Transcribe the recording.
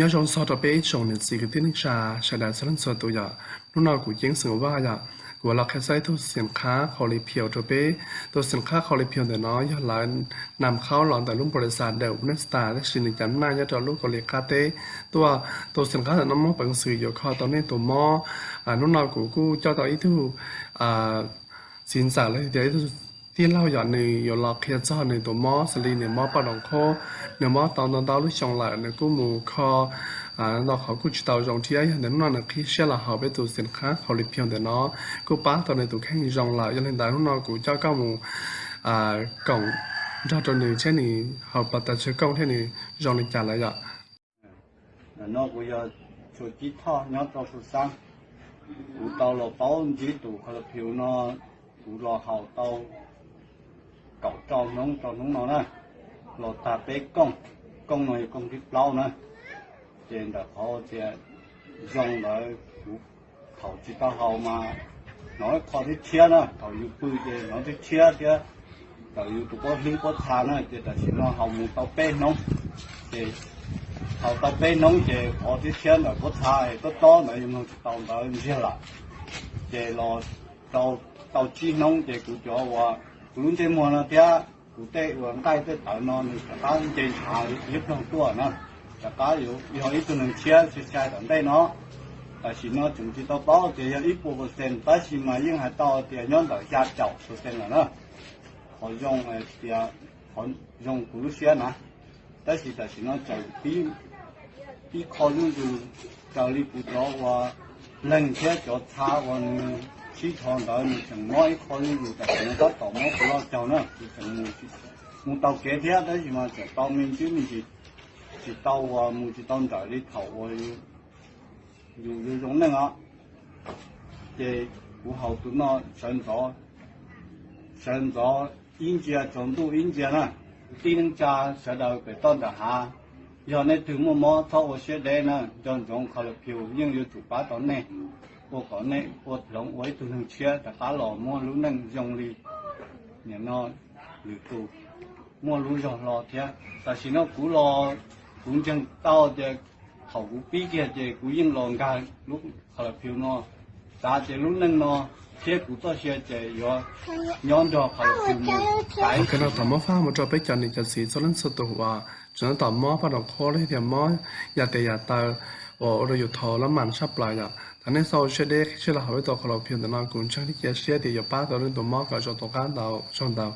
Nyob zoo txog rau peb ib tsoom niam txiv kwv tij neej tsa sawv daws txhua leej txhua tus yom. Hnub no kuv Ceeb xeem Vaj yom, kuv los qhia txog ib tug xiam qhab qhau li phiu rau peb. Tus xiam qhab qhau li phiu ntawm no yog lawv nam qhaub los ntawm lub npaus li xas dawm Nesta, tab sis nws cov naj nyob rau lub Kaus Lim qab teb tuaj. Tus xiam qhab ntawm no muaj peev xwm yuav kho tau nej tus mob. Hnub no kuv kuj coj tau ib tug txiv ntxawm los tias ib tug tij laug yom, nws yuav los qhia txog nws tus mob xws li nws mob poj room qhob, nws mob tau ntau ntau lub xyoo lawm, nws kuj mus kho ntau qhov kuj tsis tau zoo thiab. Yog ntawd hnub no nws qhib siab los haus peb tus xiam qhab qhau li phiu ntawm no, kuj pab tau nws tus kheej zoo lawm. Yog li ntawd hnub no kuv coj koj mus koom nrog rau nws thiab nws haus pas tas tsawg kooj thiab nws zoo li cas lawm yom. Ntawm no kuv yog Tshuas Cib Thoj nyob rau Phu Xab. Kuv tau los paub ntsib tus qhau li phiu no, kuv los haus tau kaum rau hnub rau hnub no na, los tag peb kooj, kooj no yog kooj thib plaub na. Ces ntawm qhov tias zoo ntawd kuv thaum tsis tau haus mas hnov ib qho thib tshiab na, thaum yus pw ces hnov thib tshiab thiab, thaum yus tus pob hlwb pob txha na, ces tam sim no haus mus tau peb hnub, ces haus tau peb hnub ces qhov thib tshiab ntawm pob txha es tob tob ntawd yus mloog tsis tau ntawd ntsiag lawm. Ces los tau, tau tsib hnub ces kuv cov uas kuv lub ntsej muag no thiab kuv tej uas nqaij tej tawv no nws rov qab nce ntshav liab ploog tuaj na, rov qab yog ib tug neeg tshiab sai sai tom ntej no. Tam sim no tseem tsis tau paub tias yog ib puas percent, tab sis mas yeej hais tau tias nyob ntawm xya caum percent lawm na. Qhov zoo tias, qhov zoo kuv lub siab na, tab sis tam sim no tseem pib ib qho zuj zus, raws li kuv cov uas leeg thiab cov txha uas nws sib dhos ntawd nws tseem mob ib qho zuj zus, tam sim no tab tom mob puas loj caug na, kuv tseem mus tau kev thiab tab sis mas tseem tau me ntsis me ntsis, tsis tau uas mus tsis tau nrawm li thaum uas yus zoo zoo neej os. Ces kuv haus tus no sawv ntxov, sawv ntxov ib ntsia tsaus ntuj ib ntsia na. Kwv tij neej tsa sawv daws pem toj nram hav, yog nej twg muaj mob txhob ua siab deb na, nco ntsoov qhau li phiu yeej yuav tsum pab tau nej, ua kom nej ua hloov ua ib tug neeg tshiab rov qab los muaj lub neej zoo li nim no lwm tus muaj lub zog hlo thiab. Tam sim no kuv los, kuv ntseeg tau tias thaum kuv pib kiag ces kuv yeej los nkag lub qhau li phiu no, xav tias lub neej no thiab kuv txoj sia ces yuav nyob nrog qhau li phiu mus. Qhov no tau muab faj mus rau peb cov niam cov txiv txhua leej txhua tus uas tseem tab tom mob poj room qhob los yog tias mob yam tes yam taw uas ua rau yus thov lab mam tshaj plaws yom. Thov nej txhob ua siab deb, qhib siab los haus peb tus qhau li phiu ntawm no, kuv ntseeg thiab cia siab tias yuav pab tau nej tus mob kom zoo tom qab ntau. Tsaug ntau.